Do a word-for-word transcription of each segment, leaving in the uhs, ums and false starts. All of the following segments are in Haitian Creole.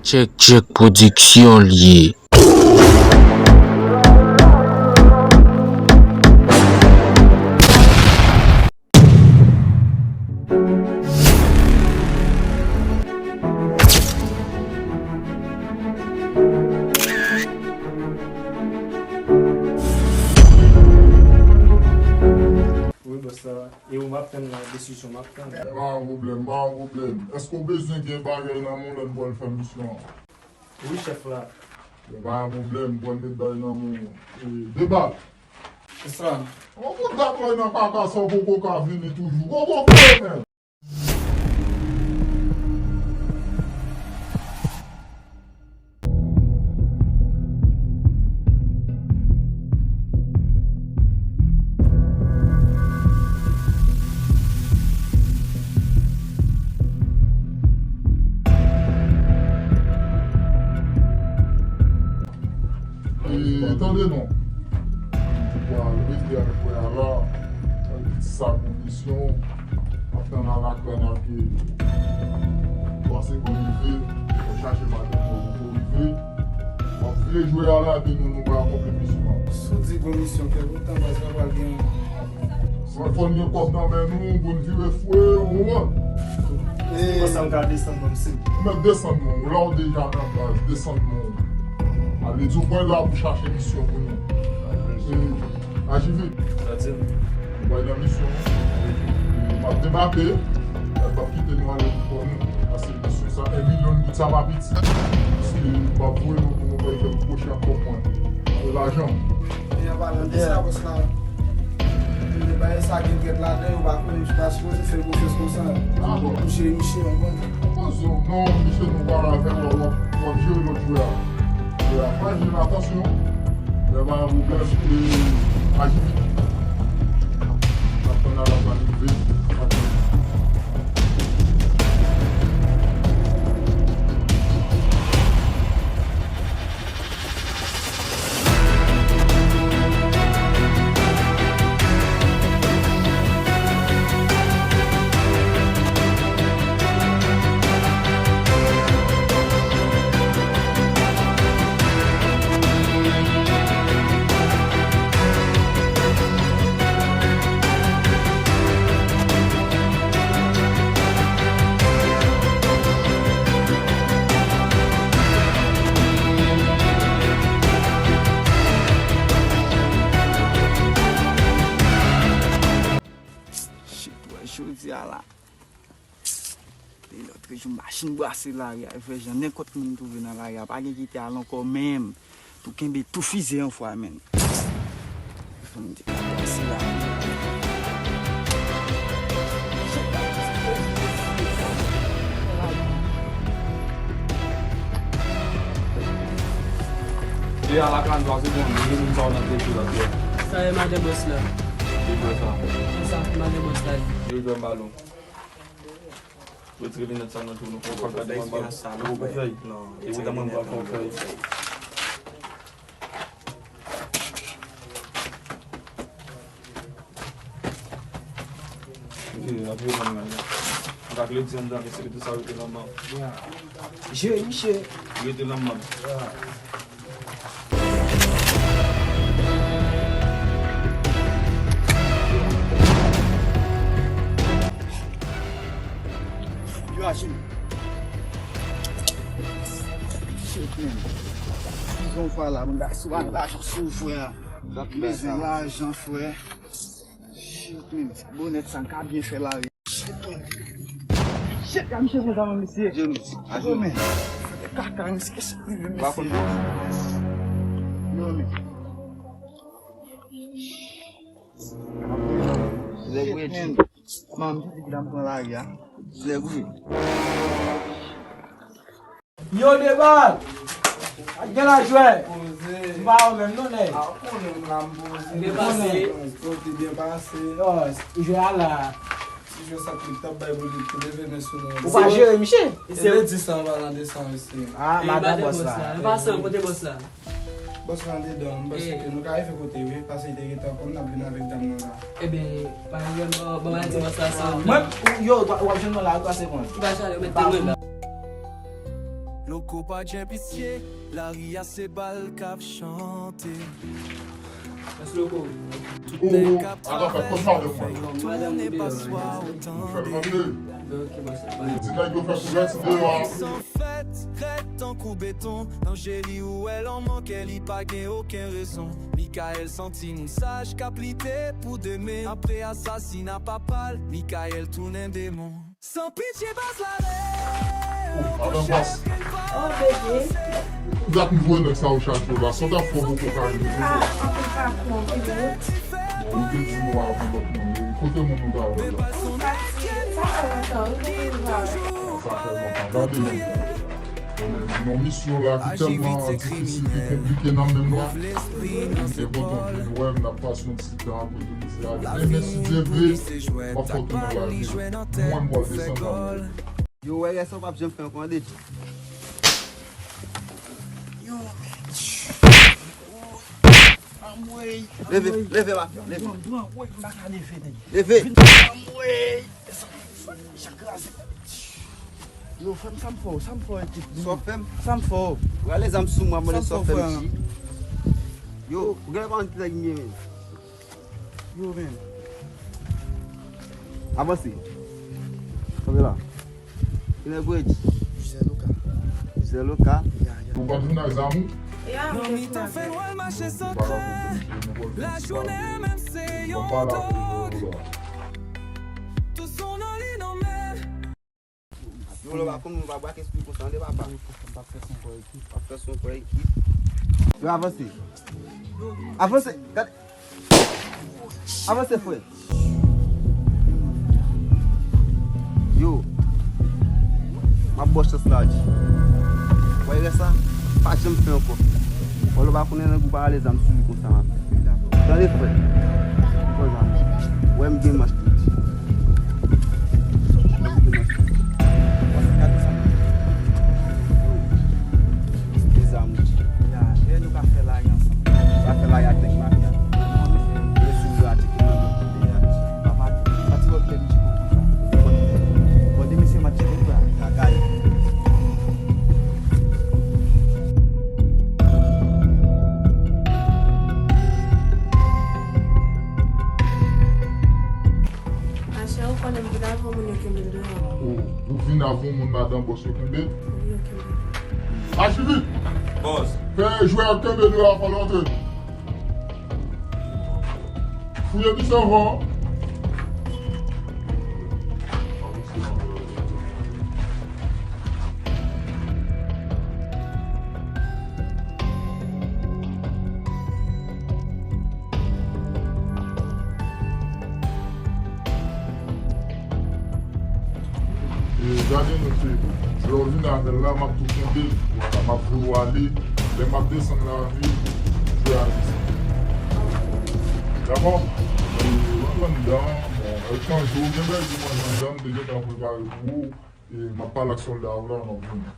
Tchèk, tchèk, pwodiksyon l ye. Wi, bòs la. E ou m ap tann la, desizyon m ap tann. Pa gen pwoblèm, pa gen pwoblèm. Èske w bezwen gen bagay nan men w lè n pral fè misyon an? Wi, chèf la. Bon, pa gen pwoblèm, pral met bagay nan men w. E, debak. Yes, sir. Yon bout dak lòy nan kaka sa w poko ka vini toujou. Poko ka, men. E, tande non. Ou pral rete ak frè a la. Sa komisyon. Ap tann a lakay nan ke twa segonn rive, w chache madanm mwen poko rive. W ap vle jwe a la, epi nou, nou pa akonpli misyon an. Si w di gon misyon kèlkontan, baz la pral gen. Fò, fò n gen kòb nan men nou, pou n vire fou, ou konprann? E, konsa m ka desann mwen, mesye. Ou mèt desann non, la w deja nan baz, desann non. Ale di w pral la pou chache misyon pou nou. E, aji vit. Sa di m. Ou bay nan misyon, non? E, m ap debake, m ap kite nou ale pou kò nou. Paske misyon sa, yon milyon goud sa pa piti. Paske m ap voye nou pou nou bay kèk kwochi ak kòb mwen. Pou lajan. E an palan de sa, bòs la, e bagay sa gen trèt ladan, yo pa konnen, yo pa sipoze fè l konfyans konsa. Touche misye, w konprann? Poze w non, misye nou pale avè w, w ap, w ap jere lòt jwè a. Jwè a frajil, atansyon. Lè pa gen pwoblèm, e, aji vit. N ap tann a la pa rive. Shit, wè, jodi a la. Te lòt jou machin brase lari a, e frè Jan, nenpòt moun m twouve nan lari a, pa gen ki te al ankò menm. Tou kenbe tou fize yon fwa, menm. Fò m di pa pase la. E a la kalm, twa segonn, li gen moun sa w nan tete la, fè. Sa e madan bòs la. Ki jwè sa? Sa, madan bòs la. Yo jwè m balon. Retire linèt sa nan twou nou. Fòk gade mwen ba. Ou fèy? Non. E ou ta mwen ba fòk fèy. Vye, ap yo nan men. Mwen pa vle di anndan, men se rete sa rete nan men. Jere misye. Rete nan men. Yo, Achim. Shit, man. Prizon fwa la, moun ta sou lajan sou frè. Bezwen lajan, frè. Shit, man. Bonèt sa, m ka byen fè la. Shit, man. Shit, gade misye konsa, mesye. Jenou. Ajenou. Kaka, mesye, kèk rive, mesye. Yo, men. Nèg redi. Man, m santi ki dam pran lari a. Nèg wi. Yo, Debal! Ak gen la jwè. Poze. M pa wè menm non, nèg. A, ou konnen m la, m poze. Byen pase. Ou te byen pase. Yo, jwè a la. Ti jwè sa k t ap bay pou li, pou leve men sou nou. Ou pa jere misye? E se lendi sa, an palan de sa, mesye. A, madan bòs la. L pa san kote bòs la. Bòs la andedan, m panse ke nou ka rive kote wi, paske li te gentan konn n ap vin avèk dam nan la. Ebyen, pa gen pwoblèm, ban m al di bòs la sa. Mwen, yo, w ap jwenn mwen la, twa segonn. Ki pa chale, ou mèt te mwen la. Loko pa gen pitye, lari a se bal k ap chante. Tout nèg k ap travay fè yo tounen paswa ou tande. Lari san fèt, rèd tankou beton. Nan je li ou wè lanmò kè li pa gen okenn rezon. Mikael santi moun saj k ap lite pou demen. Apre asasina papa l, Mikael tounen demon. San pitye baz la lè. Madan bòs. Oh, bebe. Zak m voye nèg sa yo chache w la. Sa w t ap fè w poko ka rive. Ah, anpil patwon, bebe. Bon, ou te di nou avan lòt moun. Kote moun nou ta wè la? Sa fè lontan, wi, nou te rive avè. Sa fè lontan. Gade non. Yon misyon la ki tèlman difisil, ki konplike nan men m la. Mwen kontan vin wè m, n ap pase yon ti tan apre tout misye ale. Men, men si Dye vle, m ap fè w tounen lavi. Mwen, m pral desann la. Yo, wè rès ou p ap janm fè ankò, tande. Yo, men. Anmwey. Leve, leve, mafya, leve. Pran, pran, woy, m pa ka leve, nèg. Leve. Anmwey. Jan kraze. Yo, frè m, sa m fè w? Sa m fè w, ekip? Sa w fè m? Sa m fè w? Ou gade zam sou mwen, mwen, sa w fè m, frè m? Yo, ou gade pa yon ti nèg m ye, men. Yo, men. Avanse. Kanpe la. Kilè bridge? José Luca. José Luca. Ya, ya. Ou pa t vin ak zam ou? Ya, mwen te vin avè l. Lajounen menm se yon dwòg. Tout son nan li nan men. Yo, lè w pa konn, w pa brake espri konsa, tande, papa. W ap fè son kò ekip. W ap fè son kò ekip. Yo, avanse. Avanse. Gade. Avanse, frè. Yo. M ap ba w chans la, G. W wè rès la? Pa janm fè ankò. Wè, lè w pa konnen nèg ou pa ale zam sou li konsa, m ap fè. Tande, frè. Konsa. Wè m gen manch tou. Wè m gen manch tou. Gade sa. Gen zam, wi. Ya, e nou ka fè lari ansanm. Sa fè lari ak nèg mafya. Yo sou yo a tcheke nan lòt kote a. Papa, pati lòt lè m tcheke w konsa. Bon, demen se match de bra. Kaka yo. Machè, ou konnen m vin avè moun yo kenbe l deyò. Ou, ou vin avè moun madan bòs yo kenbe? Wi, yo kenbe. Achivi! Bòs. Fè jwè a kenbe deyò a fò l antre. Fouye bisen avan. E, gade mesye, lè w vin avè l la, m ap tou kenbe l. Vwala, m ap voye w ale. Lè m ap desann lavi, jwe a distans. Dakò? E, mwen pran dan, bon, e, chanje w, gen bèl di mwen nan dan, m te gentan prepare pou ou. E, m ap pale ak sòlda yo la, m ap vini.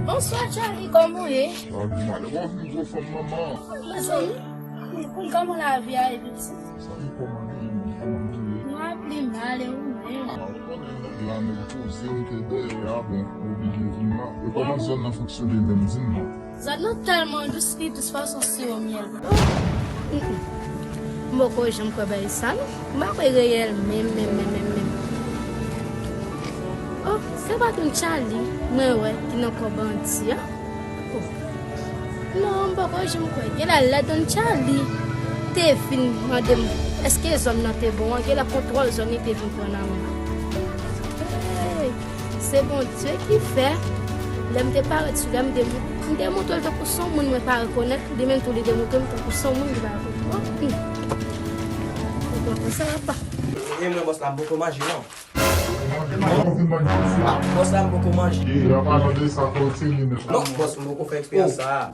Bonswa, Charlie, kòman w ye? Charlie, malè, w ap vin gwo fanm manman. Mezanmi, kòman lavi a ye, pitit? Sa ki kòman nou ye, kòman nou ye? Nou ap li mal, e ou menm? A, ou konnen nèg la, nèg poze, m te dèyè a, bon, oblije vin la. E kòman zòn nan fonksyone menm, di m non? Zòn nan tèlman dous, li dous fason siwo myèl. Mm, mm. M poko janm kwè bagay sa, non. M pa kwè reyèl menm, menm, menm, menm, menm. Oh, se pa t yon Charlie mwen wè ki nan kò bandi a? Oh. Non, m poko janm kwè. Genlè lè Don Charlie te vin mande m èske zòn nan te bon an, genlè kontwòl zòn li te vin pran nan men. Hey, se Bondye ki fè, lè m te parèt sou li a, m te, m te montre l tankou se yon moun mwen pa rekonèt, li menm tou li te montre m tankou se yon moun li pa rekonèt. Oh, hmm. Ou konprann sa, papa? E mwen, bòs la, m poko manje, non. Bòs la, m poko manje. Non, bòs, m poko fè eksperyans sa a.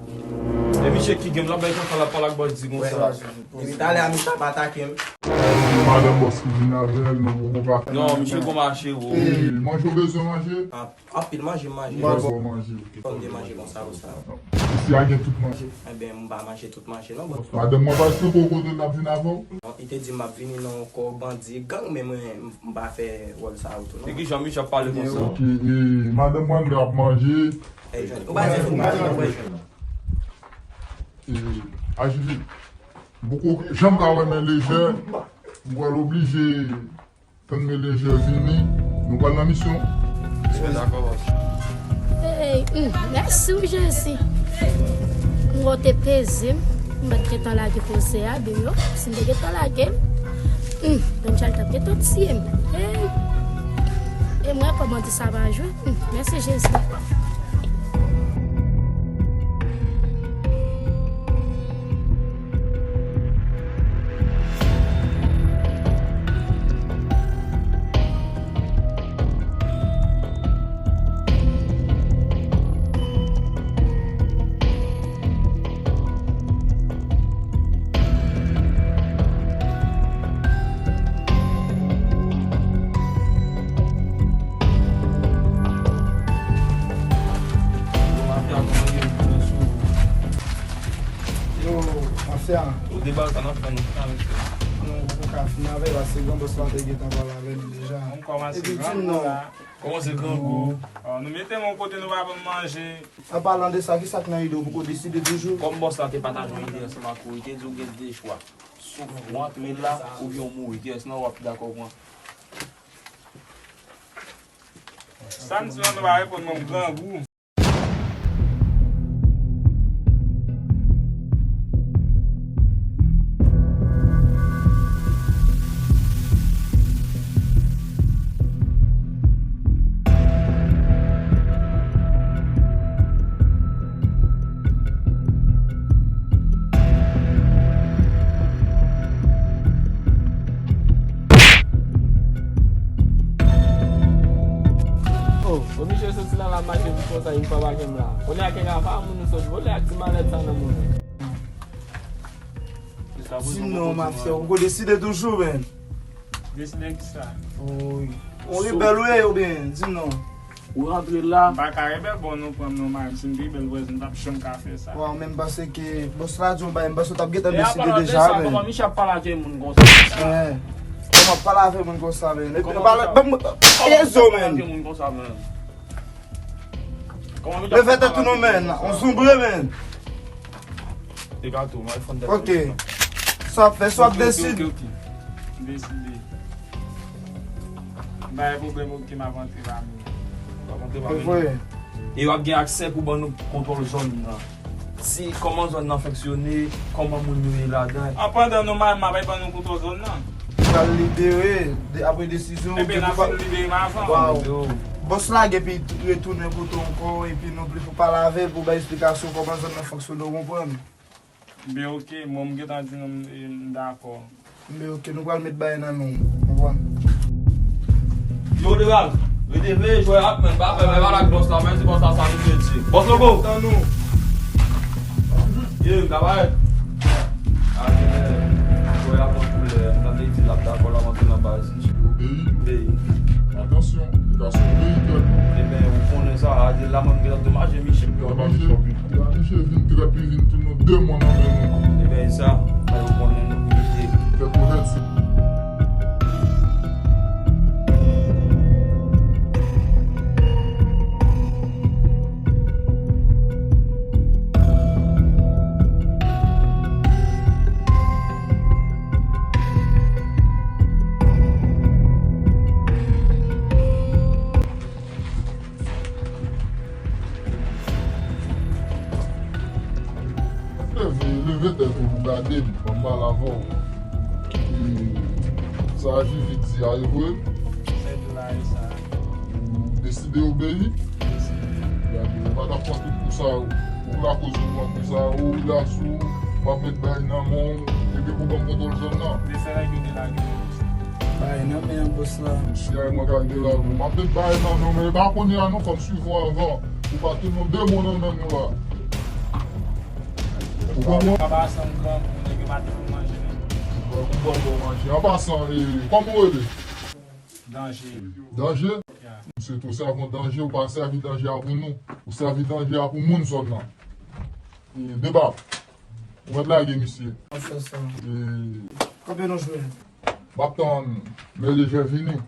E misye ki gen l ap bay konsa, l ap pale ak bandi konsa. Depi talè a, misye ap atake m. Madan bòs ki vin avè l, nou poko ka fè. Non, misye gon mache, wo. E, manje w bezwen manje? Anpil manje, m manje. Manje, manje, ok. Fò m gen manje konsa, konsa. Isi a gen tout manje. Ebyen, m pa manje tout manje, non, bòs. Madanm mwen pa esplike w kote l ap vin avè w? Non, li te di m ap vini nan yon kò bandi gang, men mwen, m pa fè wòl sa yo tou, non. E ki jan misye ap pale konsa? Ok, e madanm mwen ap manje. E, jwenn. Ou pa di fou, ou pa di fou, jwenn. E, Ajivi, m poko janm ka wè men lejè, m pral oblije tann men lejè vini, nou pral nan misyon. Mwen dakò, bòs. Hey, hmm, mèsi w, Jezi. M wè w te peze m, m pa t gentan lage koze a, byen yo, si m te gentan lage l, hmm, Gunshot t ap gentan tiye m. Hey. E mwen, kòman di sa pa jwe? Hmm, mèsi, Jezi. Yo, mafya. Yo, mafya. Ou debalke nan fè nou sa, mesye. Nou poko ka fini avè l, paske gran bòs la te gentan pale avè nou deja. Nou kòmanse grangou la. Kòmanse grangou. Ò, nou mete nou kote nou pa ban manje. An palan de sa, kisa k nan ide w poko deside toujou? Kòm bòs la te pataje yon ide ansanm ak ou, li te di w gen de chwa. Swa w antre la, oubyen w mouri. Kiyès nan w ap dakò pran? Sa m di w an, nou pa reponn mwen, m grangou. Oh, o misye soti nan la mache vit konsa, li pa pake m la. Kounye a kèk afa moun nou sot vole ak ti malèt sa nan men nou. Di non, mafya, ou poko deside toujou, men. Deside kisa? Wi. Ou rebèl ou ye, oubyen, di non. Ou rantre la. M pa ka rebèl, bon, nou pran m nòmal. Si m te rebèl, vwèzen, m t ap janm ka fè sa. Waw, men m panse ke bòs la di yon bagay, m panse w t ap gentan deside deja, men. Kòman misye ap pale avèk moun konsa? Kòman ap pale avèk moun konsa, men? Epi, pale, ban m, ezo, men. Leve tèt ou non, men. On zonbre, men. Te gato, mwen fon dèt. Ok. Sa w ap fè, sa w ap deside. Ok, ok, ok. M deside. M pa gen pwoblèm, ok, m ap antre la menm. W ap antre la menm. E w ap gen aksè pou ban nou kontwòl zòn nan. Si, kòman zòn nan fonksyone, kòman moun yo ye ladan. An pandan nou mal, m ap ban nou kontwòl zòn nan. Pral libere, de, apre desizyon ou gen pou pa. Ebyen, n ap fin libere m avan. Waw. Bòs la gen pou retounen kote w ankò, epi non plis pou pale avè l, pou bay esplikasyon kòman zòn nan fonksyone, w konprann? Ben, ok, mwen, m gentan di nou, m, m dakò. Ben, ok, nou pral met bagay nan men w, w konprann? Yo, Deral, rete veye jwè ap, men pa fè, men pa lage bòs la, men se bòs la sa nou te di. Bòs Logo! Tann nou. Ye, m ka parèt. Ake, jwè ap an koulè, m tande di l ap dakò, l ap antre nan baz. Obeyi. Obeyi. Atansyon, li ka sou obeyi tèt. Ebyen, ou konnen sa, a di la, mwen, m gentan domaje misye. Domaje. Misye vin trèp, li vin tounen de mòn nan men nou. Ebyen, e sa, fè yo konnen nou pou misye. Fè konvèti. Leve, leve tèt ou pou gade m, ban m pale avè w. E sa Jivi di a, e vre? Sèl la, e sa. Ou deside obeyi? Deside. Gade, ou pa t ap pran tout kou sa yo. Ou lakoz ou pran kou sa yo, ou la sou, m ap met bagay nan men w, epi pou ban m kontwòl zòn nan. Men fè nèg yo delage. Bagay nan men an, bòs la. Si ay mwen ka delage, m ap met bagay nan men w, men e pa kounye a non, fò m swiv ou avan. Ou pa tounen de mòn nan men nou la. Ou konprann? Papa Sam grangou, nèg yo pa te pou manje menm. Ou konprann pou manje. An pasan, e, kòman ou rele? Danje. Danje? Ya. Misye tou sèvi danje, ou pa sèvi danje a pou nou. Ou sèvi danje a pou moun zòn nan. E, Debap, ou mèt lage misye. Mwen fè sa. E, konbyen nou jwe? M ap tann Mè Lejè vini.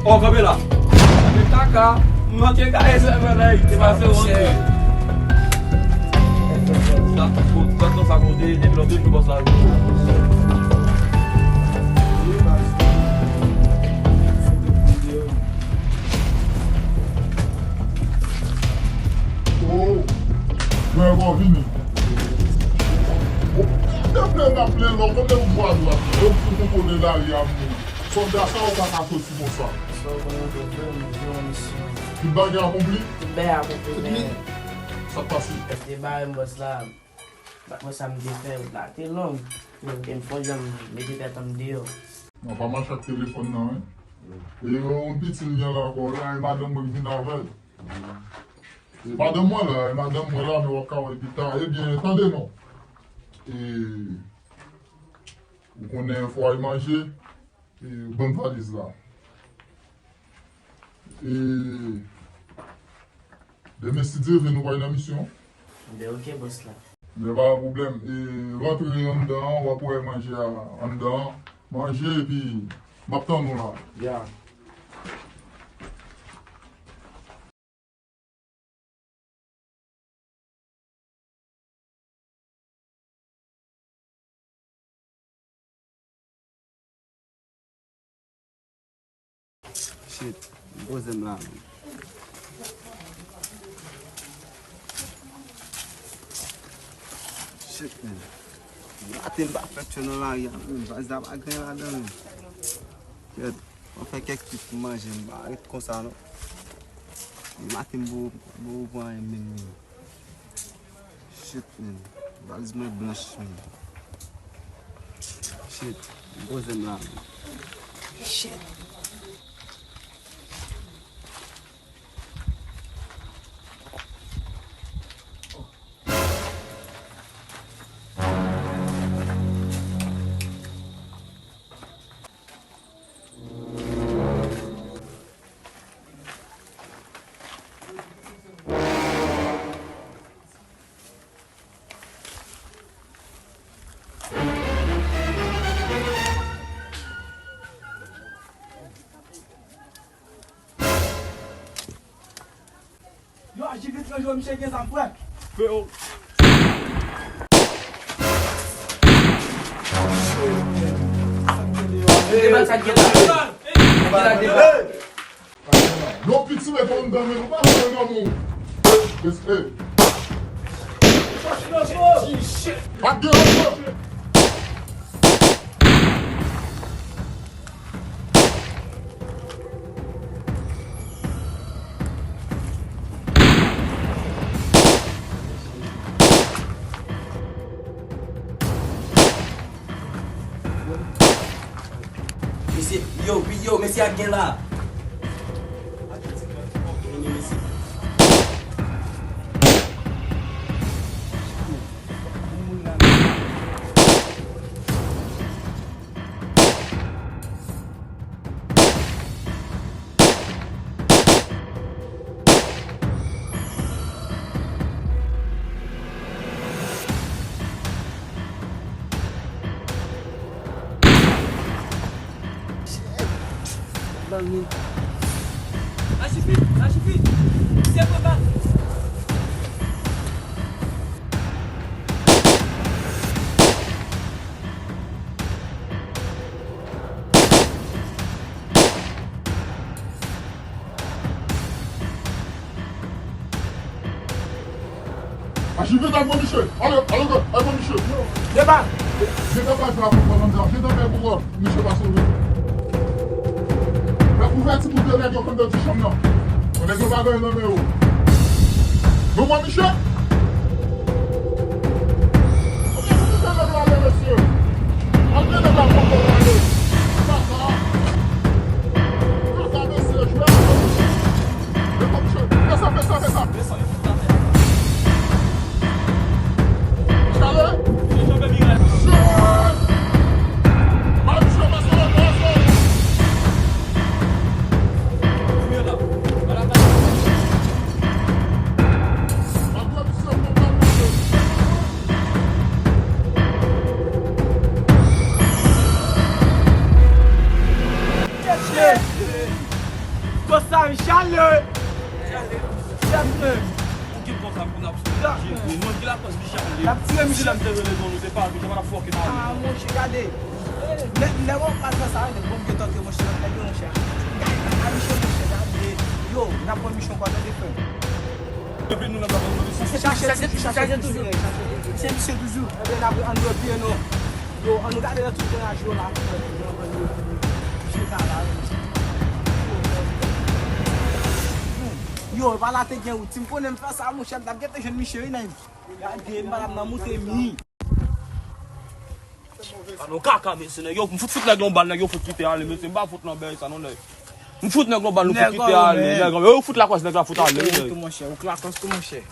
Oh, kanpe la. Kanpe kaka. M manke gaye sèlman la, te pase wont. Sa, sa, sa, sa, kote, depi lòt de jou, bòs la. Oh, mwen ankò vini. Oh, gade plen ap plen lò, kote ou vwa dwat? Yo pou kontwole lari a moun. Sòlda sa ou pa ka soti konsa. Sa ou konnen tou frè m, m jwe yon misyon. Tout bagay akonpli? Tout bagay akonpli, men. Sa k pase? Yo te bare m bòs la. M pa t wè sa m te fè, wout la te long. E m fè yon jan m mete tèt an m deyò. Non, pa mache ak telefòn nan, wi. E yon piti m gen la ankò la, e madanm mwen k vin avè l. E madanm mwen la, e madanm mwen la, men w ap ka wè l pita. Ebyen, tande non. E ou konnen fò al manje, e ban m valiz la. E demen, si Dye vle, nou pral nan misyon. Ebyen, oke, bòs la. Ebyen, pa gen pwoblèm. E rantre anndan an, w ap wè manje a anndan an. Manje, epi m ap tann ou la. Ya. Shit, m poze m la, man. Shit, man. Maten m pa fè cho nan lari a, man. Valiz la pa gen ladan l, man. Kèt, mwen fè kèk trip pou manje, m pa ret konsa, non. Maten m pou, pou pran anyen menm, man. Shit, man. Valiz mwen blanch, man. Shit. M poze m la, man. Shit. Yo aji vit, yo, misye gen zam, frè. Freo. Debat sa gen la. Debat, debat. Yo, piti, met anndan, men nou pa fè nan moun. Respè. Pa gen anpil. Mesye, yo, wi, yo, mesye a gen la. Achifi! Achifi! Se pran bal! Aji vit, al pran misye. Ale, ale, al pran misye. Deba. Gentan bay fè pou pran zam. Gentan bay pou pran misye pase ou. Fè kouvèti pou de nèg yo konn de ti chanm nan. Nèg yo pa gen nan men yo. Nou pran misye. Oke, nou kite nèg yo ale, mesye. Al gen nèg la pran kòb ale. Sa sa. Sa sa, mesye, jwe avè misye. Fè sa, fè sa, fè sa. Chale. Shit! Ba misye pase la, pase. Ba misye pran kòb la. Kòsa, chale. Chale. Chale. Ou gen konsa pou n ap sou Chale. Mwen ki lakòz li chale. L ap tire Michel. Si lè m te rele non, nou te pale, Michel pa t ap fòke nan. Ah, monchè, gade. Lè, lè w ap fè sa, nèg bon, yo tante, monchè, nèg yo, monchè. Gade, a, Michel, monchè, gade. Yo, n ap pran Michel ankò, tande, frè m. Depi nou nan bagay, nou chache, chache, chache toujou. Se misye toujou. Ebyen, n ap ann dwe pye nou. Yo, ann nou gade nan tout grenaj yo la. Yo, pa la te gen wout. Si m konnen m fè sa, monchè, m t ap gentan jwenn misye, wi, nèg. Gade, m pa t ap nan moute mi. Sa nou kaka, mesye, nèg yo, m fout fout nèg yon bal, nèg yo fout kite ale, mesye, m pa fout nan bèy sa, non, nèg. M fout nèg yon bal, nou fout kite ale, nèg yo, yo fout lakòz nèg la fout ale, wi, nèg. Ou lakòz tou, monchè.